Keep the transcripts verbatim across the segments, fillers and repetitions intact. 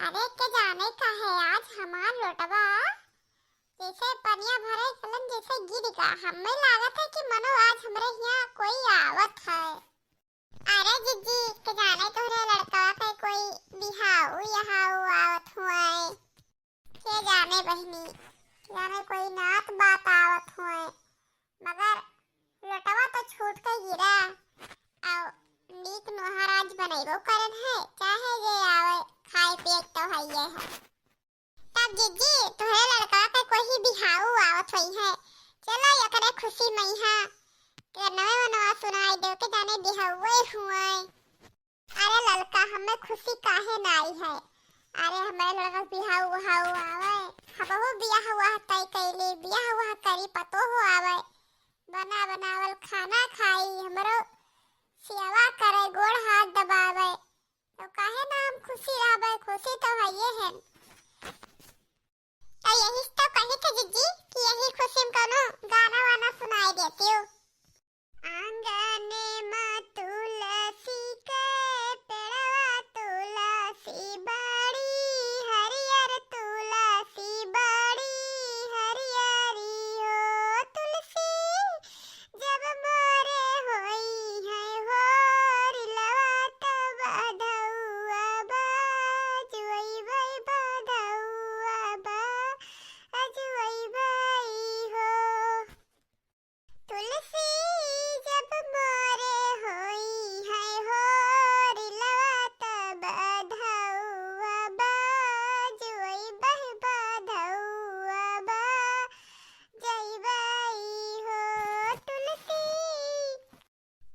अरे के जाने काहे आज हमार लोटवा जैसे पनिया भरे गलन जैसे गिर गा। हमें लागत है कि मनो आज हमरे हियाँ कोई आवत है। अरे जिज्जी, के जाने तोहरे लड़का के कोई बिहाऊ यहाऊ आवत हुए। के जाने बहिनी, के जाने कोई नात बात आवत हुए, मगर लोटवा तो छूट के गिरा। और नीक नोहर आज बनैबो करन है, चाहे जे आवे खाए पिए के तो हइये है। तब जिज्जी, तोहरे लड़का के कोई बिहाऊ आवत होई है, चलो एकरे खुशी में यहाँ गनवे वनवा सुनाई देव के जाने बिहाउए हुए। अरे ललका, हमें खुशी काहे ना आई है? अरे हमरे लड़का के बिहाऊ उहाऊ आवे, हमहू बियाह उआह तय कैली, बियाह उआह करी, पतोह आवे, बना बनावल खाना खाई, हमरो सेवा करे, गोड़ हाथ दबावे, तो काहे ना हम खुशी रहबे? खुशी तो हइये है। तो यही तो कही थे जिज्जी कि यही खुशी में कोनो गाना वाना सुनाई देती हो। आंगने मा तुलसी के पेड़वा, तुलसी बड़ी हरियर, तुलसी बड़ी हरियरी हो। तुलसी जब मोरे होई है होरिलवा, तब अधौआ बाजुअइबै, बधौआ बाजुअइबै हो। तुलसी जब मोरे होई है होरिलवा, तब अधौआ बाजुअइबै, बधौआ बाजुअइबै हो। तुलसी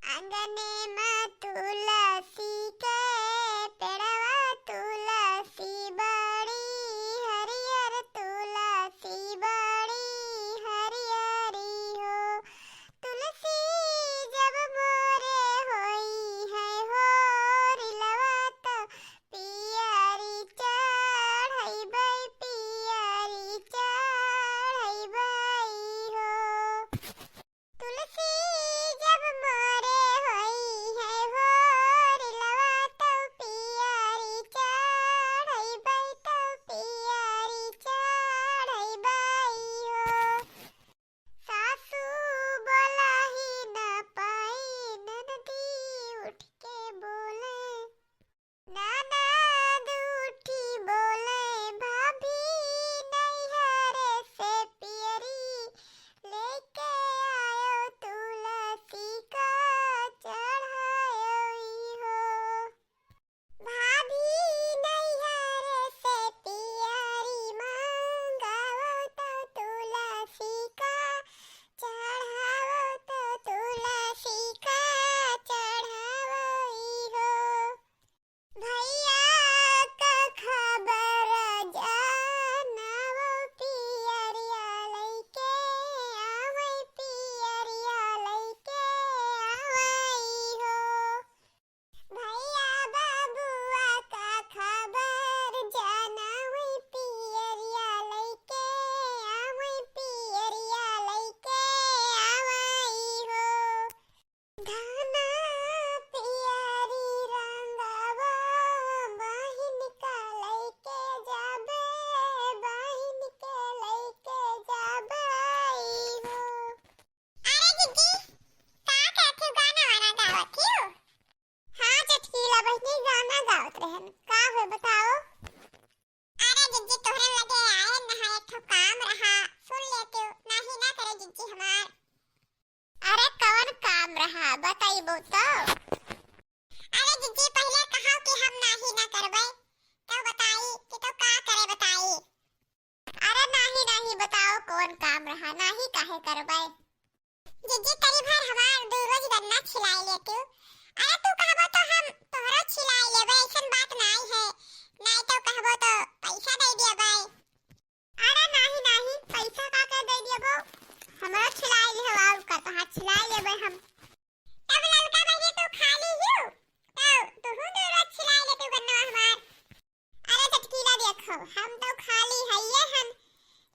आंगने मा तुलसी के पेड़वा, तुलसी बड़ी हरियर, तुलसी बड़ी हरियरी हो। तुलसी जब मोरे होई है होरिलवा, तो पियरी चढ़इबै, पियरी चढ़इबै हो। तुलसी जब मोरे होई है होरिलवा, तो पियरी चढ़इबै, तो पियरी चढ़इबै हो। सासू बोलाही ना पाई, ननदी उठ के बोले, ननद उठी बोले, भाभी नैहरे से पियरी लेके आयो, तुलसी का चढ़ायो ई हो। भाभी नैहरे से पियरी मंगावो, तो तुलसी का चढ़ावो, तो तुलसी का चढ़ावो ई हो। भैया का खबर जानावो, पियरिया लइके आवै, पियरिया लइके आवै हो। भैया बाबुआ का खबर जानावै, पियरिया लइके आवै, पियरिया लइके आवै हो। धाना पियरी रंगावा, बहिन का लइके जाबे, बहिन के लइके जाबे हो। अरे जिज्जी, का कहत हो, गाना वाना गावत हो? हाँ चटकीला बहिनी, गाना गावत रहन। का हो बताओ? अरे जिज्जी, तोहरे लगे आए न है, एक ठो काम रहा, सुन लेते हो। नाही ना करे जिज्जी हमार। अरे कवन काम रहा, बताइबो तो। अरे जिज्जी, पहिले कहो कि हम नाही ना करबै, तो बताई कि तो का करे बताई। अरे नाही नाही, बताओ कवन काम रहा, नाही काहे करबै। जिज्जी, तनी भर हमार दू रोज गन्ना छिलाई लेतू। अरे तू कहबो तो हम तोहरो छिलाई लेबे, ऐसन बात नाई है। नाई तो कहबो तो पैसा दे देबे। अरे नाही नाही, पैसा का के दे देबो, हमरो छिलाई लेबो, और का तोहार छिलाई लेबे हम। तब ललका बहिनी तू खाली हियो, तो तू दू रोज छिलाई लेतू गन्ना हमार। अरे चटकीला देखो, हम तो खाली हइये हन,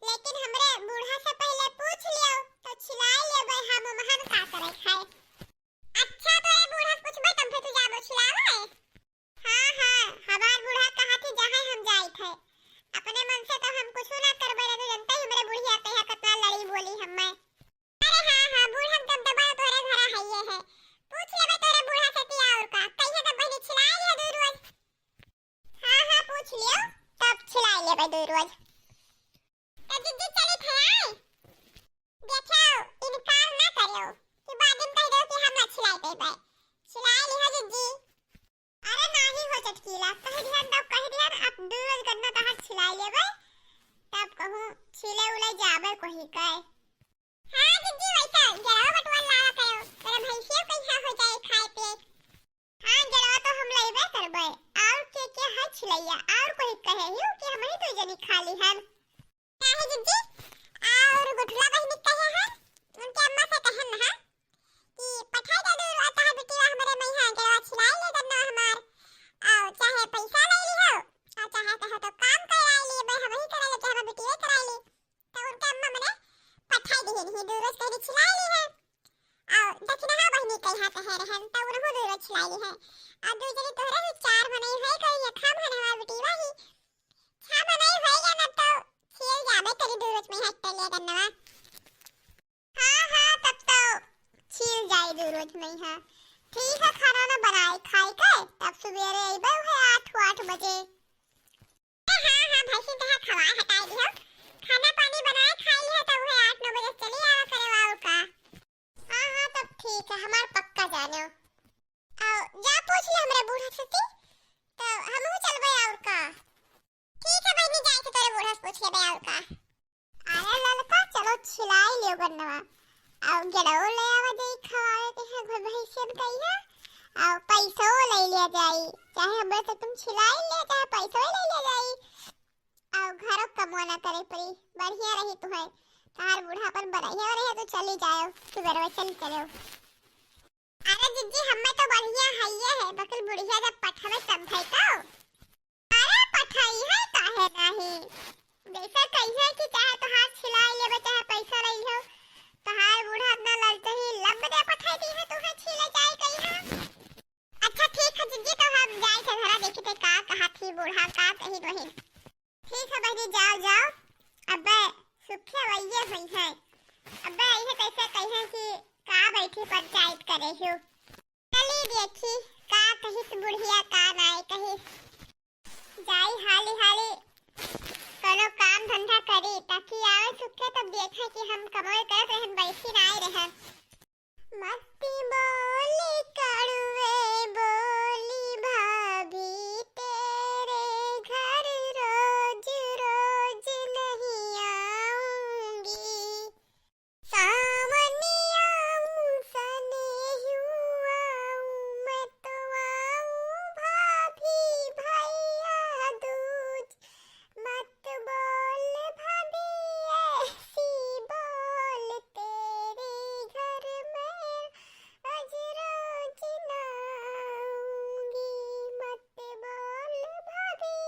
लेकिन हमरे बूढ़ा से पहिले पूछ लियो, तो छिलाई लेबे हम, ओमहन का करे खाए। अच्छा, तोरे बूढ़ा से पूछबे, तब फिर तू जाबो छिलावे? हाँ, हाँ, हमार बूढ़ा कहा थी, जहाँ हम जाई, हटे दू रोज। तो जिज्जी चली थे आई। देखो, इनकार ना करियो कि बाद में कह दो कि हम ना छिलाई देबे। छिलाई लिहो जिज्जी। अरे नाही हो चटकीला, कह दिहन तब कह दिहन, अब दू रोज गन्ना तहार छिलाई लेबे, तब कहूँ छिले उले जाबे कोही के। हाँ जिज्जी, वैसा गेरवा बटुआ लावा करो, तेरे भैंसियों कहीं हो जाए खाए पिए। हाँ, गेरवा तो हम लइबे करबे, और के के है छिलैया, और कोही कहे हियो कि हम ही दू जनी खाली हन। काहे जिज्जी? और गुठला बहिनी कहे हन, उनके अम्मा से कहन ना कि पठाई दे दू, तहार बेटीवा हमरे मइहाँ गेरवा छिलाई ले गन्ना हमार, और चाहे पैसा ले लिहो, और चाहे कहो तो काम कराई ली, भाई हम ही कराई ले, चाहे हमार बेटीवे कराई ली। तो उनके अम्मा मने पठाई दिहिन ही, दू रोज कहनी छिलाई ली है। और दक्षिणहा बहिनी कहिया कहे रहन, तो उनहु दू रोज छिलाई ली है। और दू जनी तोहरे ही चार मनई है, कही ये खाम हन हमार बेटीवा ही। छह मनई होइगा ना तो छिल जाबे करी दू रोज में हट ले गन्नवा। हाँ, हाँ, तब तो छिल जाई दू रोज में, हाँ। ठीक है, खाना ना बनाए, खाई के, तब सुबेरे अइबे उहे आठ, आठ बजे। हाँ, हाँ, भैंसी के हाथ खवाए हटाई दियो। खाना पानी बनाए खाई लियो, तब उहे आठ, नौ बजे चली आवा करे, और का। हाँ, हाँ, तब ठीक है, हमार पक्का जानो। आओ, जा पूछ ले हमरे बूढ़ा से, तो हमहू चलबे, और का। ठीक है बहिनी, जाए के तोरे बूढ़ा से पूछ लेबे, और का। अरे ललका, चलो छिलाई लियो गन्नवा। और गेरवो ले आवा जाई खवावे के है घर भैंसियन के है। और पैसो ले लिया जाई। चाहे हमरे से तुम छिलाई ले, चाहे पैसो ले लिया जाई। और घरो कमवा ना करे पड़ी। बढ़िया रही तुहे। तार बूढ़ापन बढ़िया रहे तो चली जाओ। सुबेरवा चली चलो। अरे जिज्जी, हमें तो बढ़िया है ये है, बकिल बुढ़िया जब पठवे तब है तो। अरे पठई है काहे नाही? जैसे कहिए कि चाहे तोहार छिलाई लेबे, चाहे पैसा ले लिहो, तोहार बूढ़ा अपना ललचही लब दे पठाई दी है, तुहे छीले जाए कही है। अच्छा ठीक है जिज्जी, तो हम जाए थे घरा, देखी थे का कहा थी बूढ़ा, का कही वही। ठीक है बहिनी, जाओ, जाओ। अबे सुखे वइये हुई है। अबे इहे कैसे कहे कि का बैठी पंचायत करे हो। चली देखी का कहिस बुढ़िया, का नाय कहिस। जाई हाली हाली कोनो काम धंधा करी, ताकि आवे सुखे तब देखे कि हम कमाई करत रहन, बैठी नाय रहन। मत बोल कड़वे बोली भाभी, तेरे घर रोज रोज नहीं आऊंगी। सावन आऊं, सनेहू आऊं, मैं तो आऊं भाभी भैया दूज। मत बोल भाभी ऐसी बोल, तेरे घर मैं रोज रोज ना आऊंगी। मत बोल भाभी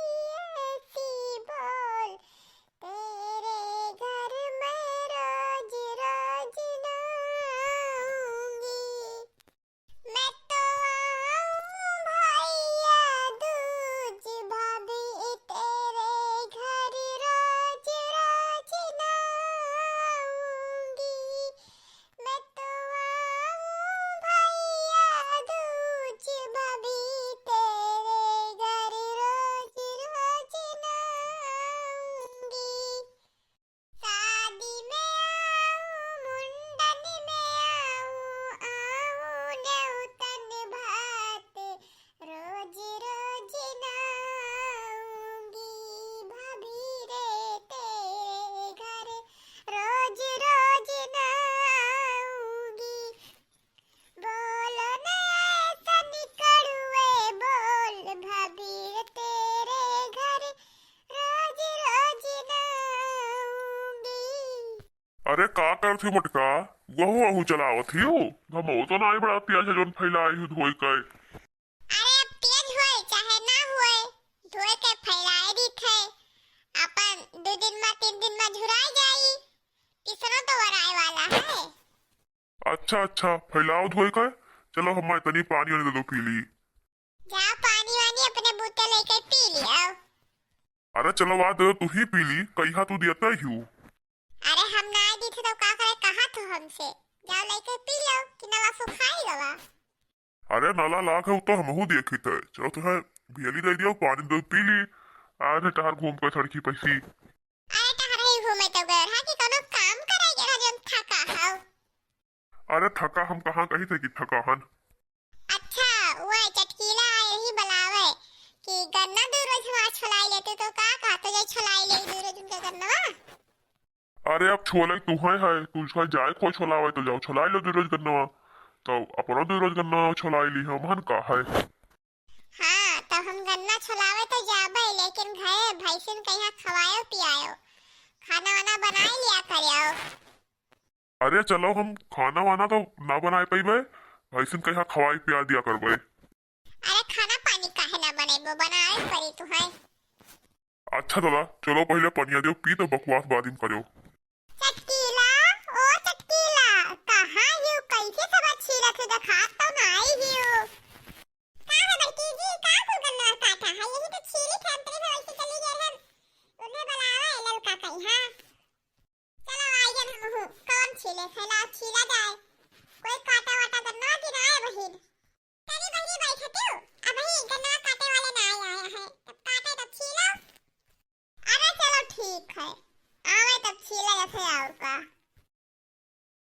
ऐसी बोल, तेरे घर मैं रोज रोज ना आऊंगी। मैं तो आऊं भैया दूज भाभी, तेरे घर रोज रोज ना आऊंगी। मैं तो आऊं भैया दूज भाभी, तेरे घर रोज रोज ना आऊंगी। शादी में आऊं, मुंडन में आऊं, आऊं नेवतन भात, रोज रोज ना आऊंगी भाभी रे तेरे घर, रोज रोज ना आऊंगी। बोलो ना ऐसन कड़ुए बोल, भाभी तेरे घर रोज रोज ना आऊंगी। अरे का करत ही मोटका, गहूं अहू चलावत ही हो? घमऊ तो नाई बड़ा तेज है जोन फैलाई हो धोई के। अरे अब तेज होए चाहे ना होए, धोए के फैलाए दी थे, अपन दो दिन में तीन दिन में झुराई जाई, किसनो तो वराए वाला है। अच्छा, अच्छा, फैलाओ धोए के। चलो, हमारे तनी पानी वानी दे दो, पी ली। जाओ, पानी वानी अपने बूते लेके पी लियो। अरे चलो, आ दे दो, तू ही पी ली, कहिया तू दियता ही हूँ। अरे हम ना दी थे तो का करे, कहा तो हमसे, जाओ लेके पी लो, कि नवा सुखाई गवा। अरे नला लाग है, उ तो हमहू देखी थे। चलो, तुहे भेली दे दियो, पानी दो, पी ली। आज है टहर घूम के सड़की पैसी। अरे टहर ही घूमे तो गए रहा कि कोनो काम करे के रहा जौन थका हौ। अरे थका हम कहाँ कही थे कि थका हन। अच्छा, वो चटकीला आए ही बुलावे कि गन्ना दू रोज हम आज छोलाई लेते तो का कहते जाए छोलाई ले दू रोज उनके गन्ना। अरे अब छोले तू है, है, तू है जाए को छोलावे तो जाओ छोलाई लो दू रोज गन्ना। तो अपना दू रोज गन्ना छोलाई ली हम हन का है। हाँ, तो हम गन्ना छोलावे तो जाबे, लेकिन घरे भैंसिन कहिया खवायो पियायो, खाना वाना बनाए लिया करियो। अरे चलो, हम खाना वाना तो ना बनाए पइबे, भैंसिन कहिया खवाई पिया दिया करबे। अरे खाना पानी काहे ना बनेबो, बनाए परी तू है। अच्छा दादा, चलो पहिले पनिया दियो पी, तो बकवास बाद में करियो। चटकीला, ओ चटकीला, कहाँ हियो, कैसे सब छीलत हो, देखात तो नाई हियो। का है बड़की जी, का कुल गन्ना काटा है? यही तो छीली थे, अंतरे में वैसे चली गए हैं। उन्हें बुलावा है ललका कहीं, हाँ। चलो आई जन हमहू, कौन छीले? फैला छीला जाए। कोई काटा वाटा गन्ना कि ना है बहिन? तनी बहिनी बैठती हूँ, अबही गन्ना काटे वाले ना आए, आए हैं। तब काटे तब छीलो। अरे चलो ठीक है, आवे तब छीला जैसे और का।